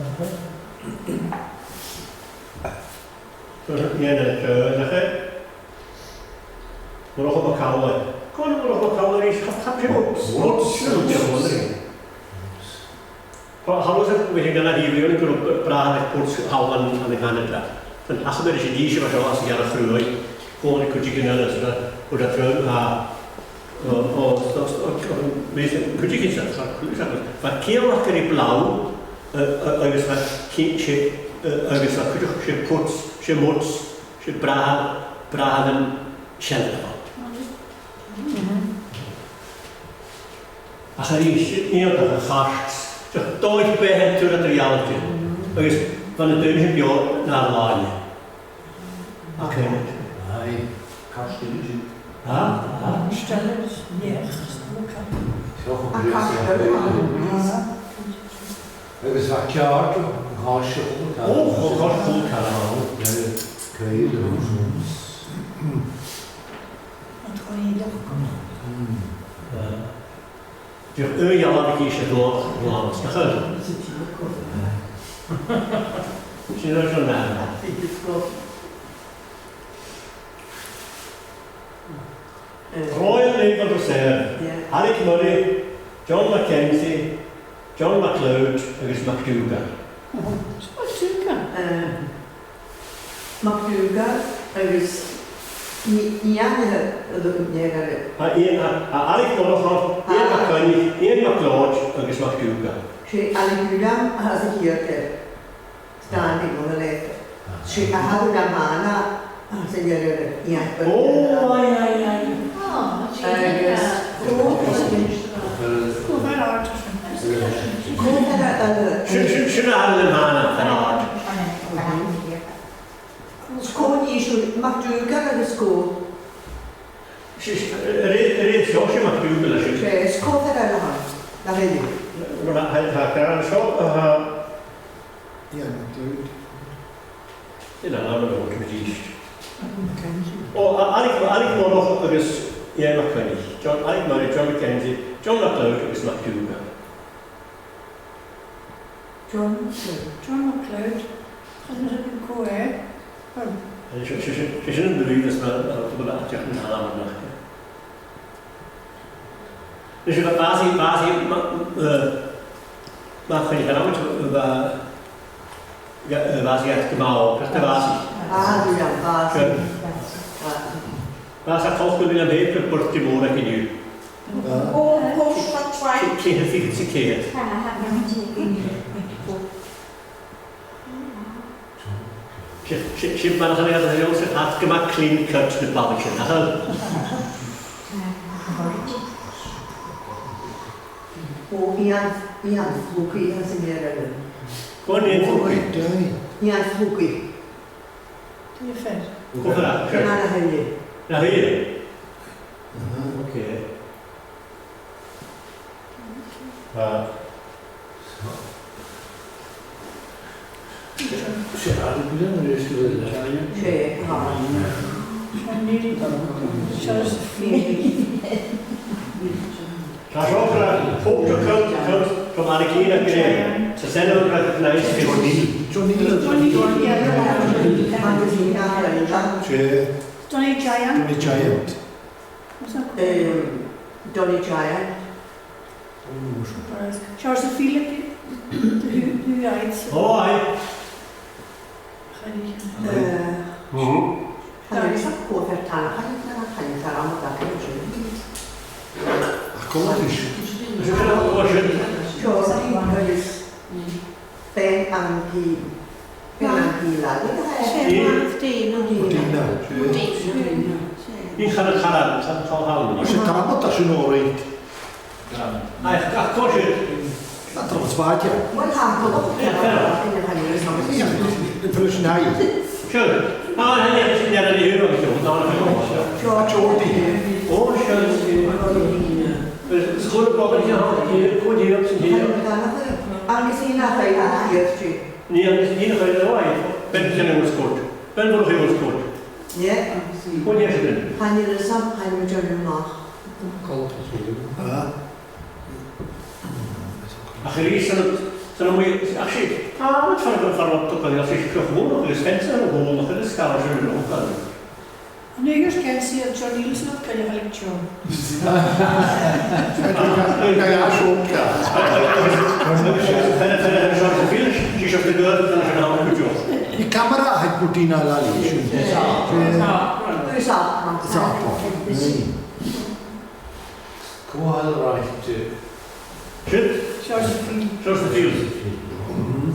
Aha. Dè an t-ainm a th' air? Murchadh MacAmhlaigh. Cò Murchadh MacAmhlaigh a-nis? Cha, cha, Murchadh MacAmhlaigh. Tha, tha, tha, bha e gu math dìreach gun robh bràthair aig Murchadh MacAmhlaigh ann an Canada. Chan fhaca mi ris an dithis a bha seo às a' Ghearraidh Chruaidh. Chunnaic cuideigin eile, 's a, a, a, a, a, a, bha cuideigin sa, sa, sa, bha ciall aca ri blàth, a, a, agus bha ci-, 's e, a, agus bha cuideachd, 's e puts, 's e muts, 's e bràth, bràth an seann. Ach a-rithist, iongantach a chairt, just dòigh-beatha an turas a dh'fhalbh e. Agus bha na daoine beò nar làimh. Ach, eh, aye, cairt eile sin. Ha? Ha? Seo a' chairt eile. Agus bha ceàrd, an cairt seo, o, o, cairt, o, cairt. Aye, cairt. Mm. Eh, Dìreach aon dhealbh a chì sibh, glas, nach eil? Sin an rud a th' ann. Royal Naval Reserve, yeah. Harry Murray, John Mackenzie, John MacLeod agus MacDougall. MacDougall? Eh, MacDougall agus Nì, nì, nì, nì, nì, nì. Tha Iain, tha, tha Ailig Murchadh, Iain MacCoinnich, Iain MacLeòid agus MacDhùghaill. 'S e Ailig Uilleam a th' anns a' chiad fhear. Standing on the left. 'S e a th' ann am Hannah, a th' anns an fhear eile, Iain. Oh, aye, aye, aye. Agus, oh, cò fear àrd? Cò fear àrd? Sin, sin, sin a th' ann am Hannah, fear àrd. Is cò nì sibh, MacDhùghaill agus cò? Is, is, a rèir, a rèir seo, 's e MacDhùghaill a th' ann. 'S e, is cò fear eile a th' ann, nach eil? Well, tha, tha, tha, tha, tha, Iain MacLeòid. Sin an t-ainm a th' orm a-rithist. MacKenzie. Ò, a-, Ailig, Ailig Murchadh agus Iain MacCoinnich. John, Ailig Murray, John MacKenzie, John MacLeòid agus MacDhùghaill. John MacLeòid. John MacLeòid. Chan eil fhios agam cò e. Ò. Eh, sin, sin, sin, sin an dòigh is na, na, na, na, na, na, na, Nis, bha, bha e, bha e, ma-, eh, ma chuir e am, bha, bha, eh, bha e gu math, gu math. Bha e, bha e. Sure. Bha e coltach ri William Hague, gur e bòrd mòr a bh' ann. Ò, ò, sure, right. Ceithir fichead 's a ceithir. 'S e, 's e, 's e mar a chanadh iad, 's e, 's e, tha iad gu math clean cut, na balaich sin, nach eil? Ò, Iain, Iain Flukie, tha sin air a... Cò Iain Flukie? Iain Flukie. Cò fear? Cò fear? Iain a th' ann. Na h-aon. Aha. Ok. Ah. 'S e, 's e, a, bha e an-dràsta. 'S e, a. Josephine. Tha seo gu math, phost a' cur, cur, from Anna Keane a' Gray. It's a sign of recognise. John Neal. John Neal. John Neal, yeah. 'S e. Donny Giant. Donny Giant. What's that called? Um, Donny Giant. George Philip, who, who died. Oh, aye. Chan eil. Eh, mhm. Chan eil fhios agam cò fear tha, chan eil, chan eil, chan eil, chan eil. Ach cò leis? George Philip. Ben Angie. Bha e an Gàidhlig, eh? 'S e, Dìna. Dìna. Dìna. Dìna. Bha e an Gàidhlig, cha, cha, cha, cha. 'S e, tha e math, tha sin all right. Aye, ach, ach, cò siud? Tha e math, tha e math. Well, tha e math. Aye, fair enough. Aye, aye, aye. Sure. Ah, aye, aye, aye, aye, aye, aye, aye, aye, aye, aye. Sure, Geordie. Oh, sure, sure. Is còir a bhith, aye, aye, aye, aye, aye. Agus Iain a chaidh a dh'iarraidh. Nì, agus nì nach eil, ò, aye. Ben, sin an scout. Ben, bhur n-scout. Yeah. Cò nì sin? Chan eil fhios agam, chan eil mi a' dèanamh a-mach. Coltach ri sin. Ah. Ach, a-rithist, sin, sin am, ach, 's e, ah, rud far, far, far, far, ach, 's e, cruth mòr, agus fence, agus sgàil, sin an rud. An uair sin, John Neal, sin an coinneach a leig John. Ga, ga, ga, seo, ga. Fine, fine, fine, seo, fine, seo, fine, seo, fine, seo. An camera a th' aig Martina Lally, sin. Is e. Is e. Is e. Cò eile a bh' ann? Siud? George Philip. George Philip. Mhm.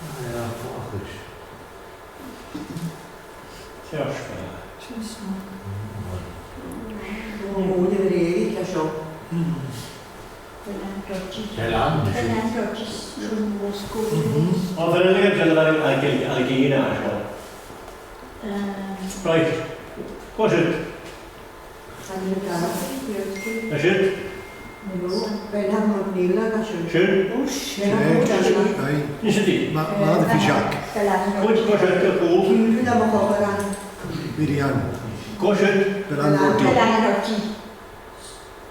Ah, yeah, fuck it. Ceart gu leòr. Sin snog. Ò, mo mhàthair, bha i aig a seo. Bheil an Dodgy. Bheil an Dodgy. Bheil an Dodgy. Sin mo sgoil. Mhm. Ò, bheil an Dodgy, bheil an Dodgy, bheil an Dodgy, bheil an Dodgy. Eh. Right. Cò siud? Chan eil dad. Cò siud? No, Bernard MacNeil a bha sin. Sin? Ò, sin. Bernard MacNeil. Aye. Nis a-nis. Ma, ma, the fish shack. Cò, cò siud, cò? Cìmhir a bha mo chomhair ann. Miriam. Cò siud? Bernard MacNeil. Bernard MacNeil.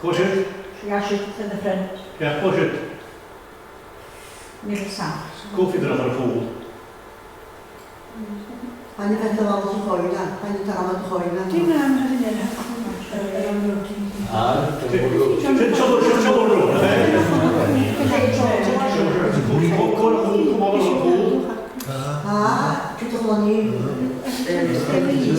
Cò siud? She has it in the front. Yeah, cò siud? Nil sam. Cò fidheall a' chòmhnaidh? Chan eil fhios agam dè bha a' chòmhnaidh, chan eil fhios agam dè bha a' chòmhnaidh. Dè an t-ainm a th' air a' chòmhnaidh? Ah, sin, sin, sin, sin, sin. Ah, Peter Lonnie. Eh, Peter Lonnie.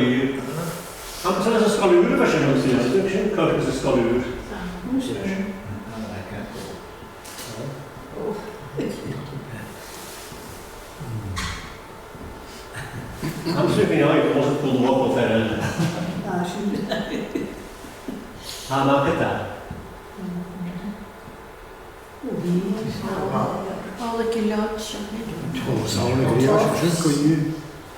Ùr. Agus anns an sgoil ùr a bha sin, an sin, sin cogadh anns an sgoil ùr. Agus bhí mé ag ràdh go bhfuil an local fear eile. Ah, sin. Tha, mar a tha. Ó, bhí. Ó, le go leor sin. Ó, samhla go leor sin, sin go dtí.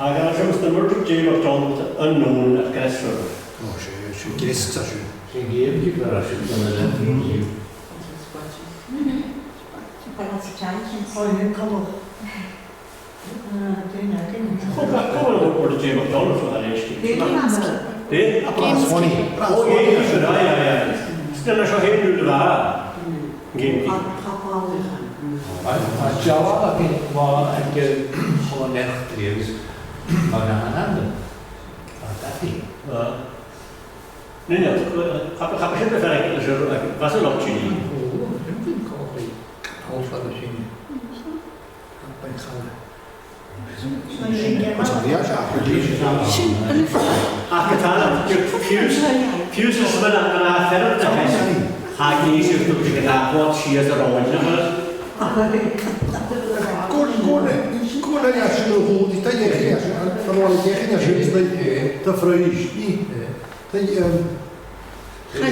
Ach an sin, is na Murdoch J. MacDonald unknown at Gressroad. Ó, sé, sé guest a sin. Sé guest a bha sin, an a le. Ó, an cuma. Ah, dè na, dè na. Cò, cò, cò an robh Murdoch J. MacDonald a' dol a-nis? Dè? Ó, yeah, yeah, yeah. Still, na seo hé nú le bhá. Gimpi. Cha, cha bhall. A, a, dealbh againn, mar a bha aig, eh, Chol an Eachdraidh agus mar a th' ann. A, Daffy. Ah. Nì, nì, cha, cha b' e sin am fear a bh' ann, bha e an loch sin. Ó, an sin còmhla. Còmhla sin. Bain chala. Ach tá, fiú, fiú 's mar a, mar a bha fear de theas, tha gnìomh siud gu bhith ag ràdh sìos a' roinn, nach eil? Gu, gu, gu, leis an a chuala, tá e, tá e, tá e, tá e, tá e, Tá, um, tá,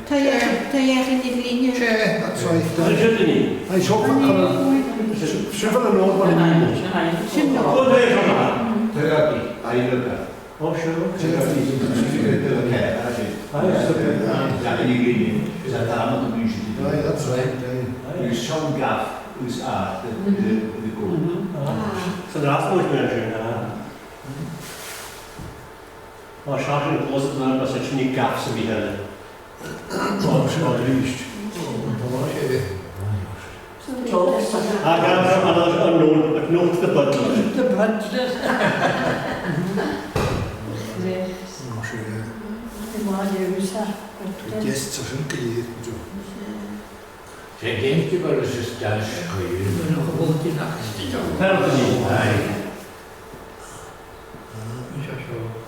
tá, tá e ag an líne. Sé, that's right. Tá sé ag an líne. Aye, seo, seo an nod mar an líne. Sin an nod. Ó, sure. Tá e ag an líne. Tá e ag an líne. Aye, that's right, aye. Agus seo an gaff, agus a, the, the, the goal. San-dràsta, mar sin, ah. Má tha sinn a' gluasad an-dràsta, bidh sinn a' gabhail sa bhith eile. Tá sé a-rithist. Tá sé. Ach an, an, an, an note, a note the butler. The butler. Tá sé. Tá sé. Guests a sin go léir, Joe. Sé gamekeeper is is deas go dtí. Penalty. Aye. Seo, seo.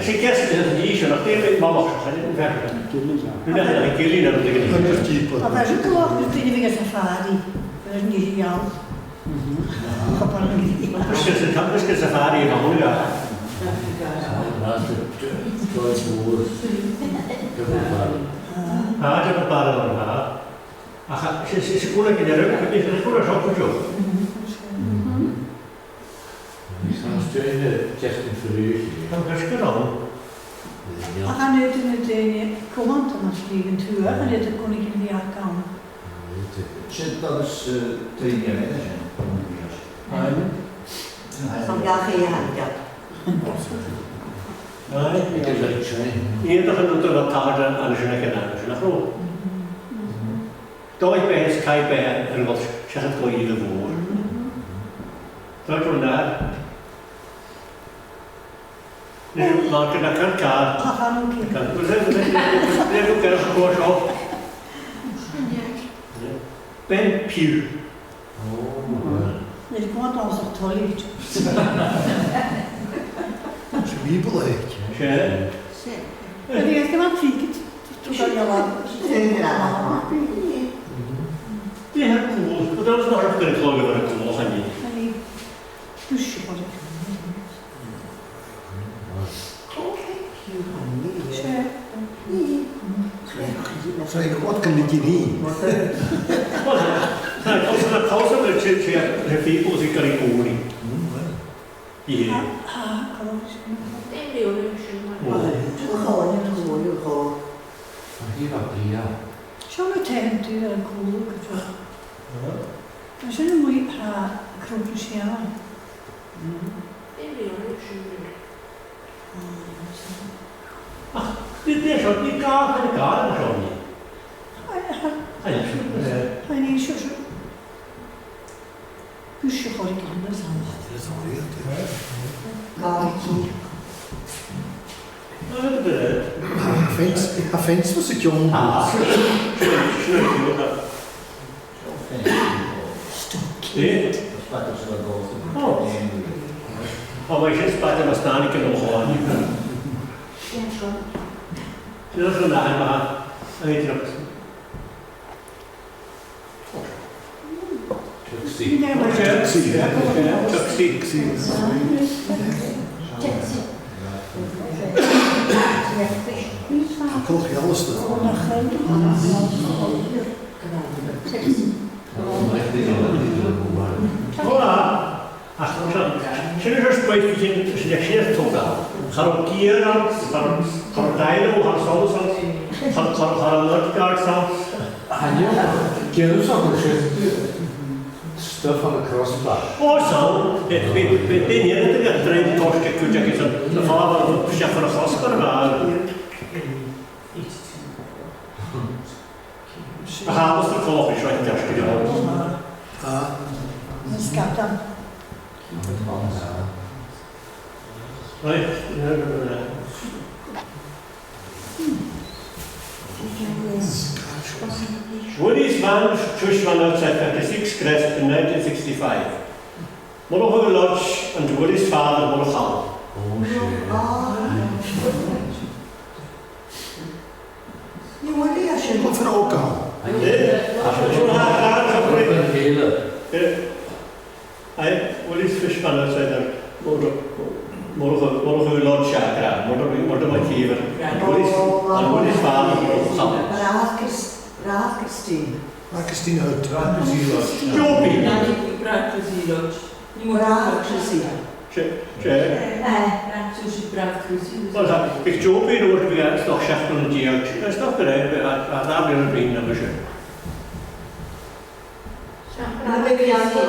Is e ceist a th' ann, nach e, am mamaidh, chan e am fear. Gillean. Nuair a bha e gillean air an dìnnear. Agus tìopa. Tha e gu leòr gu duine a bhiodh sa safari, agus nì e iall. Cupar na gillean. Is e, is e safari a bh' ann, ga. Mas e, George Moore. Double barrel. Ah, double barrel, ah. Ach, is e, is e cùl a gin air, is e cùl a seo cuideachd. Is e an stèidh na ceastan furasta. Tha an cosg ann. Ach an fhaod na daoine cumanta mas e an tuath, an fhaod a chunnaic an bhiadh ann. Sin doras, eh, taigh an duine sin, an bhiadh. Aye. Aye. San gath é a thairgeadh. Aye. It is a train. Ní iad a chunnaic an taigh an sin aig an am sin, nach robh? Dòigh beatha is caidh beatha air a dhol seachad gu ìre mhòr. Dòigh gu nèamh. Nì, mar gun a can càr. Ach, an, okay. Can, well, let, let, let, let, let go get a score shot. Ben Pugh. Oh, well. Nì, go on, tha e toilichte. Is e bìoball e. Is e. Well, he has come out cricket. Tha e a' dol. Dè tha cùl? But there was not a good club of a cùl, I mean. Aye. Tusa, Sure. Sorry, what can we give him? Well, na causa, na causa, but she, she, her people, she got it going. Mm, well. Yeah. Ha, ha, causa. Dè an leabhar sin, mar? Oh. Tuath, tuath, tuath. An bhiadh a bhiadh. Seo na taighean tuath an cùl, go deo. Huh? An sin a-muigh tha Cnoc na Sianar. Mm. Dè an leabhar sin? Ach, dè, dè seo, dè gàrradh, dè gàrradh seo, nì? Aye, aye. Aye, seo, eh. Aye, nì, seo, seo. Bùs a' chòrr gun a' bhàta. Gàrradh cùl. Fence, a fence was a cion. Ah, sure, sure, sure, sure. Stockade. Eh? Oh. Oh, well, yes, but I must not get on. Yeah, sure. Sure, sure, no, I'm, uh, I need to Tuxie. Tuxie. Tuxie. Tuxie. Tuxie. Colchie Alasdair. Hola. Ach, sin, sin an spàs a bh' ann, sin, sin a' togail. Cha robh gear ann, cha robh, cha robh dàil ann, cha robh solas ann, cha, cha, cha robh mudguards ann. Chan eil, chan eil fhios agam, sin stuff on a crossbar. Ò, so, bha, bha, bha daoine eile a' dol a dh'fhreagairt cuideachd, is an, na fàbhar, seach far a' chosg a bha. Ach, tha e coltach ri seo an-dràsta gu leòr. Ah. An sgadain. Right, yeah, yeah, yeah. Willie's van, Swiss van outside fifty-six, grasped in nineteen sixty-five. Mullach Lodge and Willie's father, Mullach Hall. Oh, shit. Nì Willie a sin. Go for alcohol. Eh? A sin, sin, ha, ha, ha, ha. Eh. Aye, Willie's fish pan outside there. Mullach, Mullach, Mullach Lodge, Mullach, Mullach McKeever. Willie's, and Willie's father, Mullach Hall. Bràthair Chris-, bràthair Christine. Bràthair Christine Hood. Bràthair Christine Lodge. Joby. Bràthair Chrissy Lodge. Bràthair Chrissy. Sure, sure. Eh. Bràthair, so 's e bràthair Chrissy. Well, tha, bhiodh Joby an uair a bhiodh e a-steach seachd bliadhna deug. Is dòcha gur e, a, a, a, a, a,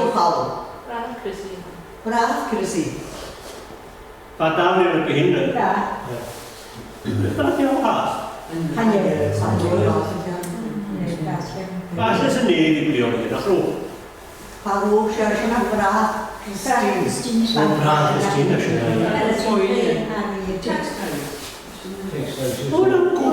a, Bràthair Chrissy. Bràthair Chrissy. Bha dà bhliadhna na bu shine. Bha. Bha e fhathast. Chan eil, chan eil. Bha e san aon bhliadhna, nach robh? Bha, bha, 's e sin a bhràthair Christine. Ò, bràthair Christine, sin e. Ò, no, go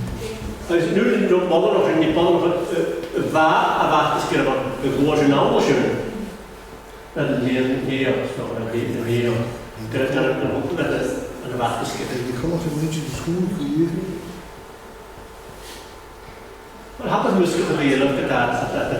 Agus nuair a bha mi a' moladh, bha mi a' moladh, eh, eh, bha am bàta-sgeir, bha e a' gluasad an-àirde sin. An e, an e, so, an e, an e, gur e, gur e, gur e, an e bàta-sgeir. Bha e coltach ri muinntir na sgùrsa co-dhiù. Well, tha e a' measgachadh a bhith a' leantainn, a, a, a,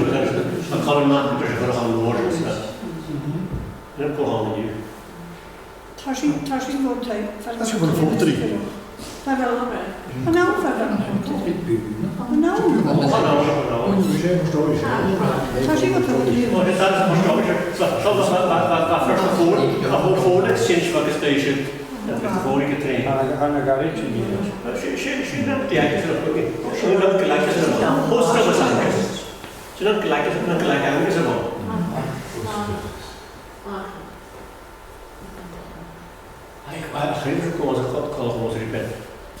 An column map, there's a bit of a long word, so. Nì mi cò tha an-diugh. Tha sinn, tha sinn gu taigh. Tha sinn gu fòtairean. Tha bheil am. An ann, tha bheil. An ann. An ann, an ann. Tha sinn gu fòtairean. Well, that's a construction. So, so, so, that, that, that, that first of all, a whole phone exchange for the station. Agus bhòr gu tréan. An, an a garaids an-diugh. Sin, sin, sin an t-eagal a th' ann. Sin an t-eagal a th' ann. Post office ann. Sin an t-eagal, an t-eagal a th' ann. Aidh, a, a, chan eil fhios agam cò, cò, cò, cò, cò,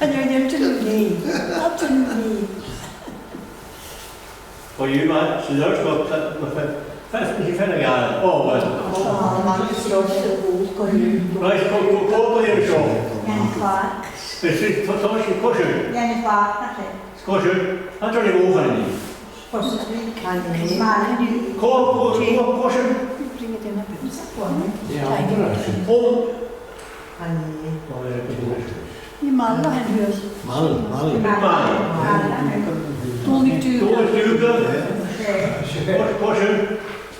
An e an t-aon nì? An t-aon nì? Well, you might, so there's got, but, but, that's the Fine Gael. Oh, well. Right, go, go, go, go, go, go. Is it, to, to, is it kosher? Kosher? That's only one. Kosher. Kosher. Bring it in a bit. Home. Nì mall a th' ann. Mall, mall. Mall. Dùnadh diùca. Dùnadh diùca. Kosher.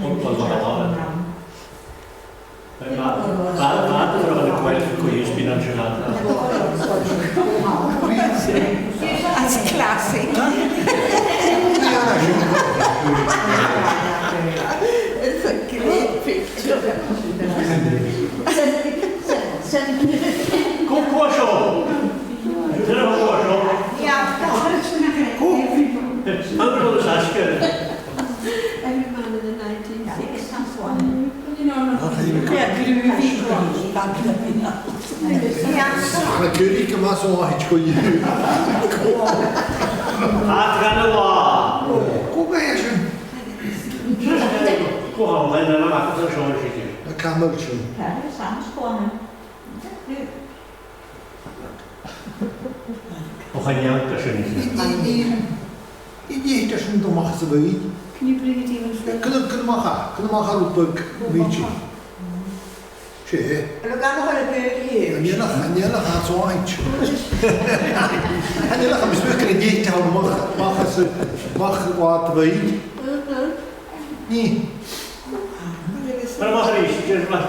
Well, well, well, well. That's classy. It's a great picture. Go, go, seo. Go, go, seo. Yeah. Go. Every man in the nineteen sixties. Ach, a' cuideachadh gu math sònraichte. Ach, gan a bhith. Cò bha sin? Cò bha sin? Na camaill sin. O, chan eil ann sin. An e, an e, an e sin a-mach às a' bhùth? Can you bring it even further? Can you, can you a-mach à, can you a-mach à rud beag mìte? Seadh. An e, an e, an e, an e, an e, an e, a-mach, a-mach às a', a-mach às a' bhùth. Nì. Mar a-mach a-rithist, dè mar,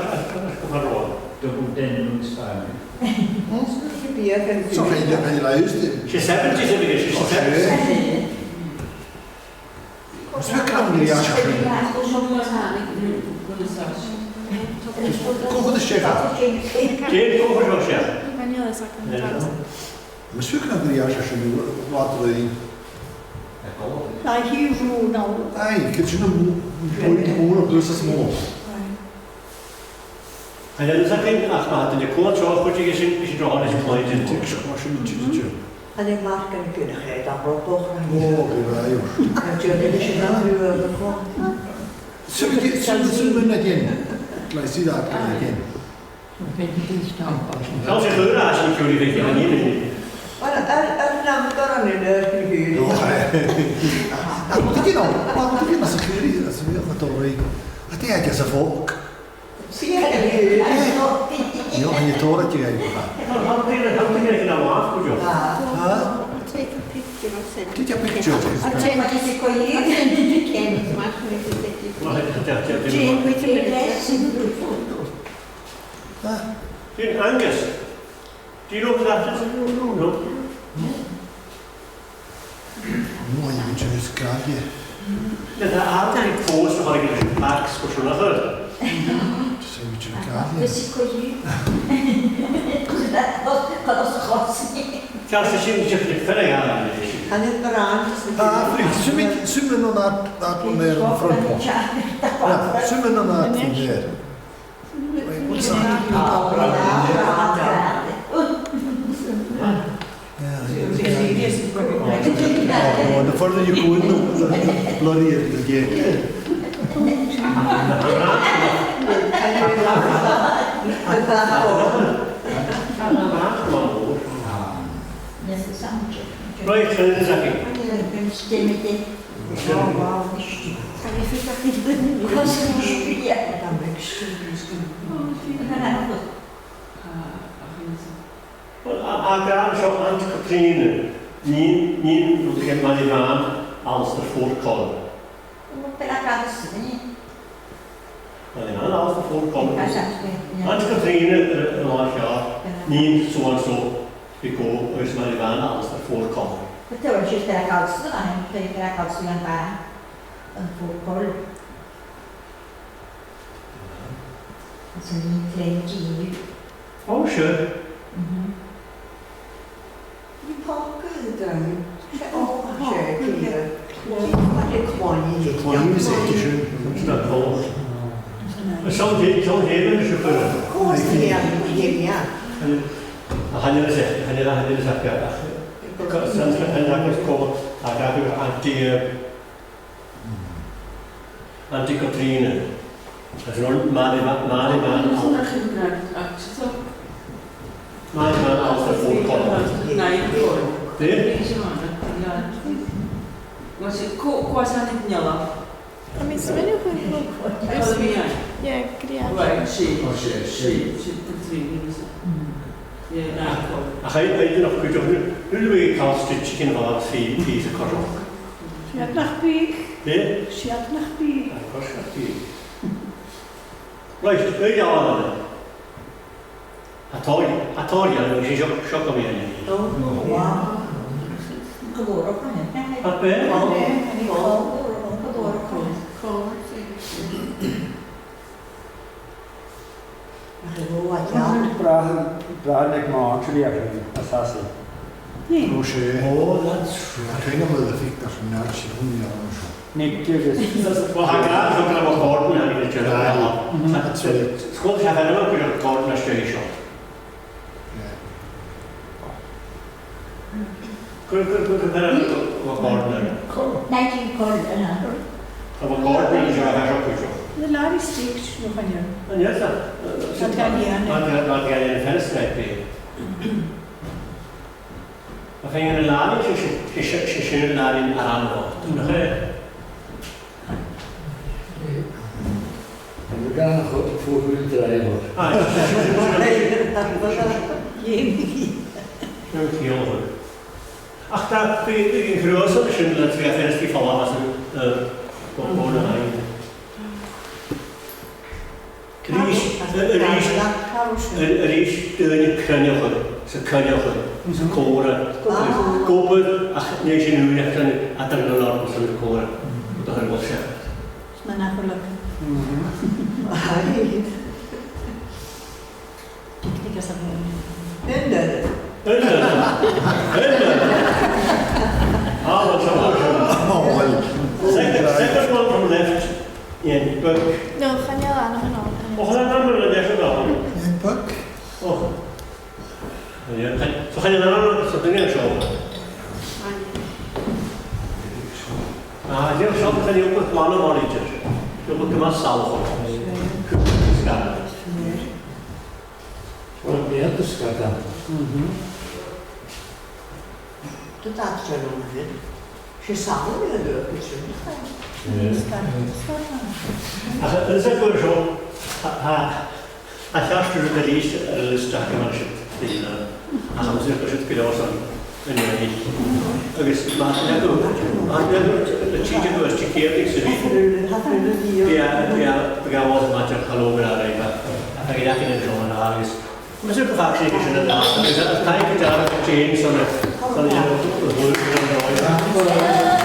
mar a-mach a-rithist. Double den Moose Farm. So, chan eil, chan eil e a-staigh. She's seventy, she's seventy. Is mi crann ri ais. Cò chuir seo? Dè, cò chuir seo? Is mi crann ri ais sin, bha e. Tha e a' tighinn, no. Aye, chan eil sinn a' mò-, mòr, mòr, a' bhùth as motha. Aye. An e, is e sin, ach ma tha duine còmhla riut, chuidichidh sinn, bidh sinn deònach leis a' chlann. Tha sinn, tha sinn, tha sinn. An e Mark an cuideachd, an robh bochd na... O, bha e. An e, an e sin an robh bochd? So, so, so, mun a dhèanamh. Like, see that kind of thing. Tha sinn a' cur às an cuideachd, bidh sinn a' dèanamh. Well, ar, ar Tam tar an inner. No, eh. Ach, dè an, ach, dè an sa chléiri, as a bhith a' dol ri. A dè aig as a phòg. No, an e tòrr a dè aig. Ha? Take a picture or something. Take a picture. I'll take, I'll take a picture. Jane, wait a minute. Jane, Angus. Do you know who that is? No, no, no. No? No, you would use Gallagher. Na, na, a tha e fòs a' faighinn Max, go seo nach eil. Just say would you Gallagher. This is for you. Ceart, sin, sin, sin, fair enough. Chan eil brand, just Ah, free. Sum, sum an ad, ad on there on the front one. Yeah, sum an ad on there. Wait, what's that? Yeah, yeah. Oh, no, the further you go in, the, the bloodier the gate. Right, so this is happy. Well, a, a, a, seo Aunt Catrìona, nighean, nighean, rud a' Mhaighdeann, Alasdair Forcoll. Maighdeann Alasdair Forcoll. Aunt Catrìona, uh, an là seo, nighean so and so, bidh e gu, agus Maighdeann Alasdair Forcoll. But there was just a house, I think, a house in Ban, and Forcoll. Is an nighean clean to you. Oh, sure. Mm-hmm. You pop good, darling. Oh, sure, clear. Clean. Clean. Clean, is it? It's not cold. Some day, some day, it's a Of course, yeah, yeah, yeah. And a hundred is it, a hundred, a hundred is it, yeah. Because some, some, some, a hundred, a hundred, a hundred, Auntie Catrìona. Agus an uair, Màiri, Màiri, Màiri, Màiri, Màiri, Màiri, Alasdair Forcoll. Dè? Well, she, co-, co-, I mean, it's many people. Yeah, great. Right, she, she, she, she, Catrìona, is it? Yeah, no, cool. Ach, I, I don't know, could you, who do we call stitch chicken of our feet, feet of cotton? Siad nach bi. Dè? Siad nach bi. Of course nach bi. Right, ui, Alan. Tha tòrr, tha tòrr, Alan, seo, seo gu bhith. Oh, wow. Gu leòr a' choinneamh. Tha, be? Gu leòr a' choinneamh. Gu leòr a' choinneamh. Nach eil, bha, bha, bràthair, bràthair Nic Mhàrtainn a' Sasainn. Nì. Ò, 's e. Oh, that's right. Tha cuimhne agam air a' phictiùr sin, nach eil, sin an aon seo. Nic agus Well, tha gràdh, tha gràdh Gordon, tha gràdh Gordon. Mhm. That's right. Sgoil, tha gràdh Gordon às dèidh seo. Yeah. Cò, cò, cò, cò, cò, cò, cò, Gordon. Nigel Gordon, uh-huh. Cò, cò, Gordon, is e a bha seo cuideachd. Na Larry Stiggs, no chan eil. An eil seo? Chan eil. Chan eil, chan eil, chan eil, chan eil. A bheil an Larry, 's e, 's e, 's e, 's e sin an Larry a th' ann. Nach e? An bheil gan cho-, four-wheel drive? Aye. Sin ciall. Ach tha, bidh, bidh an cruas sin le trì a' faireachdainn falbh às an, eh, bò-, bòrd a-rithist. A-rithist, a-rithist, a-rithist, daoine cruinneachail, 's a' coinneachadh, 's a' còmhradh, ag obair, ach nì sin ùine cruinne, a' dol gu lorg 's a' còmhradh, do thoirt seo. Is mar nach eil. Mhm. Aye. Picnic or something. Enda. Enda. Enda. Ah, well, so, oh, well. Second, second one from left. Iain Buck. No, chan eil ainm ann. Och, chan eil ainm ann, chan eil. Iain Buck. Och. Iain, chan, so chan eil ainm ann, so duine seo. Ah, Iain seo, chan eil Buck, lana manager. Eil Buck gu math salach. Sgan. Well, yeah, the scatter. Mm-hmm. Dè tha thu ag ràdh? 'S e salmon a th' ann, 's e sin. Ach, is e gu seo, tha, tha, tha ceartuair a leithid air an liosta agam an sin, ach tha mi a' smaoineachadh gu bheil siud gu leòr san, an-diugh. Agus ma tha, ma tha, na tìde gu bheil Diciadaich sa bhliadhna. Yeah, yeah, bha gabhail maidir chalóga a rèir, ach, ach, ach, ach, ach, ach, ach, Mas e gu bheil sin an-dràsta, agus, uh, thank you, Darren, James, on the, on the, you know, the work you've done.